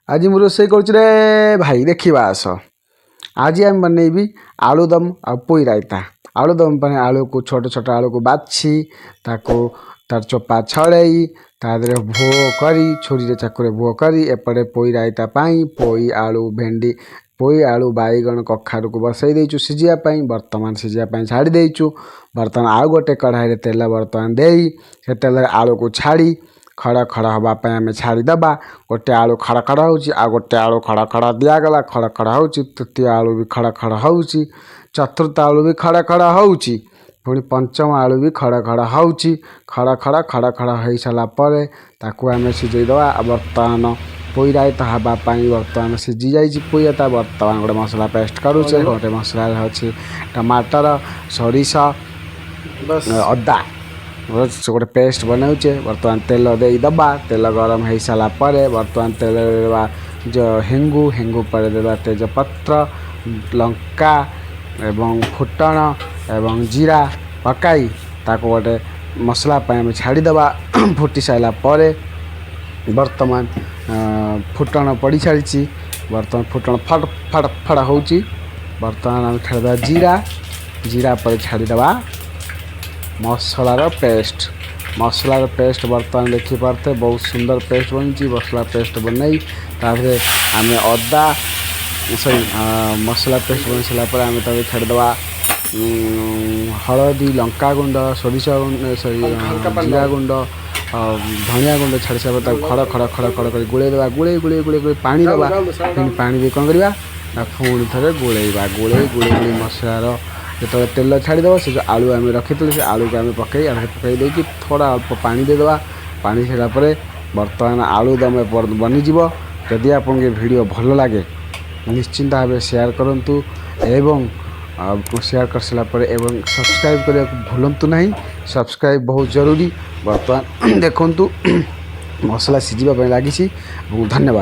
ଆଜି ମୁଁ ରୋଷେଇ କରୁଛି ରେ ଭାଇ, ଦେଖିବା ଆସ। ଆଜି ଆମେ ବନେଇବି ଆଳୁଦମ ଆଉ ପୋଇ ରାଇତା। ଆଳୁଦମ ପାଇଁ ଆଳୁକୁ, ଛୋଟ ଛୋଟ ଆଳୁକୁ ବାଛି, ତାକୁ ତାର ଚୋପା ଛଡ଼େଇ, ତା ଦେହରେ ଭୋ କରି ଛୁରୀରେ ଚାକୁରେ ଭୋ କରି, ଏପଟେ ପୋଇ ରାଇତା ପାଇଁ ପୋଇ, ଆଳୁ, ଭେଣ୍ଡି, ପୋଇ, ଆଳୁ, ବାଇଗଣ, କଖାରୁକୁ ବସେଇ ଦେଇଛୁ ସିଝିବା ପାଇଁ। ବର୍ତ୍ତମାନ ସିଝିବା ପାଇଁ ଛାଡ଼ି ଦେଇଛୁ। ବର୍ତ୍ତମାନ ଆଉ ଗୋଟେ କଢ଼ାଇରେ ତେଲ ବର୍ତ୍ତମାନ ଦେଇ, ସେ ତେଲରେ ଆଳୁକୁ ଛାଡ଼ି ଖଡ଼ ଖଡ଼ ହେବା ପାଇଁ ଆମେ ଛାଡ଼ିଦେବା। ଗୋଟେ ଆଳୁ ଖଡ଼ ଖଡ଼ ହେଉଛି, ଆଉ ଗୋଟେ ଆଳୁ ଖଡ଼ ଖଡ଼ ଦିଆଗଲା, ଖଡ଼ ଖଡ଼ ହେଉଛି। ତୃତୀୟ ଆଳୁ ବି ଖଡ଼ ଖଡ଼ ହେଉଛି, ଚତୁର୍ଥ ଆଳୁ ବି ଖଡ଼ ଖଡ଼ ହେଉଛି, ପୁଣି ପଞ୍ଚମ ଆଳୁ ବି ଖଡ଼ ଖଡ଼ ହେଉଛି। ଖଡ଼ ଖଡ଼ ଖଡ଼ ଖଡ଼ ହେଇସାରିଲା ପରେ ତାକୁ ଆମେ ସିଝେଇ ଦେବା। ଆଉ ବର୍ତ୍ତମାନ ପୋଇ ରାଇତା ହେବା ପାଇଁ ବର୍ତ୍ତମାନ ସିଝି ଯାଇଛି ପୋଇ ରାଇତା। ବର୍ତ୍ତମାନ ଗୋଟେ ମସଲା ପେଷ୍ଟ କରୁଛେ। ଗୋଟେ ମସଲାରେ ଅଛି ଟମାଟର, ସୋରିଷ, ଅଦା, ଗୋଟେ ପେଷ୍ଟ ବନାଉଛେ। ବର୍ତ୍ତମାନ ତେଲ ଦେଇଦେବା। ତେଲ ଗରମ ହେଇସାରିଲା ପରେ ବର୍ତ୍ତମାନ ତେଲରେ ଦେବା ହେଙ୍ଗୁ। ହେଙ୍ଗୁ ପରେ ଦେବା ତେଜପତ୍ର, ଲଙ୍କା ଏବଂ ଫୁଟଣ ଏବଂ ଜିରା ପକାଇ ତାକୁ ଗୋଟେ ମସଲା ପାଇଁ ଆମେ ଛାଡ଼ିଦେବା। ଫୁଟି ସାରିଲା ପରେ ବର୍ତ୍ତମାନ ଫୁଟଣ ପଡ଼ି ସାରିଛି। ବର୍ତ୍ତମାନ ଫୁଟଣ ଫଟ ଫଟ ଫଟ ହେଉଛି। ବର୍ତ୍ତମାନ ଆମେ ଛାଡ଼ିଦେବା ଜିରା। ଜିରା ପରେ ଛାଡ଼ିଦେବା ମସଲାର ପେଷ୍ଟ। ମସଲାର ପେଷ୍ଟ ବର୍ତ୍ତମାନ ଦେଖିପାରୁଥିବେ, ବହୁତ ସୁନ୍ଦର ପେଷ୍ଟ ବନିଛି। ମସଲା ପେଷ୍ଟ ବନେଇ ତାପରେ ଆମେ ଅଦା, ସରି, ମସଲା ପେଷ୍ଟ ବନେଇ ସାରିଲା ପରେ ଆମେ ତାକୁ ଛାଡ଼ିଦେବା ହଳଦୀ, ଲଙ୍କାଗୁଣ୍ଡ, ସୋରିଷ, ସରି, ଜିରା ଗୁଣ୍ଡ, ଧନିଆ ଗୁଣ୍ଡ। ଛାଡ଼ି ସାରିଲା ପରେ ତାକୁ ଖଡ଼ ଖଡ଼ ଖଡ଼ ଖଡ଼ କରି ଗୋଳେଇ ଦେବା। ଗୋଳେଇ ଗୋଳେଇ ଗୋଳେଇ ଗୋଳେଇ ପାଣି ଦେବା। ପୁଣି ପାଣି ଦେଇ କ'ଣ କରିବା ନା ପୁଣି ଥରେ ଗୋଳେଇବା। ଗୋଳେଇ ଗୋଳେଇ ଗୋଳେଇ ମସଲାର ଯେତେବେଳେ ତେଲ ଛାଡ଼ିଦେବ, ସେ ଯେଉଁ ଆଳୁ ଆମେ ରଖିଥିଲୁ, ସେ ଆଳୁକୁ ଆମେ ପକାଇ ପକାଇ ଦେଇକି ଥୋଡ଼ା ଅଳ୍ପ ପାଣି ଦେଇଦେବା। ପାଣି ସାରିଲା ପରେ ବର୍ତ୍ତମାନ ଆଳୁ ଦମ ବନିଯିବ। ଯଦି ଆପଣଙ୍କୁ ଏ ଭିଡ଼ିଓ ଭଲ ଲାଗେ, ନିଶ୍ଚିନ୍ତ ଭାବେ ସେୟାର କରନ୍ତୁ ଏବଂ ସେୟାର କରିସାରିଲା ପରେ ଏବଂ ସବସ୍କ୍ରାଇବ୍ କରିବାକୁ ଭୁଲନ୍ତୁ ନାହିଁ। ସବସ୍କ୍ରାଇବ୍ ବହୁତ ଜରୁରୀ। ବର୍ତ୍ତମାନ ଦେଖନ୍ତୁ, ମସଲା ସିଝିବା ପାଇଁ ଲାଗିଛି ଏବଂ ଧନ୍ୟବାଦ।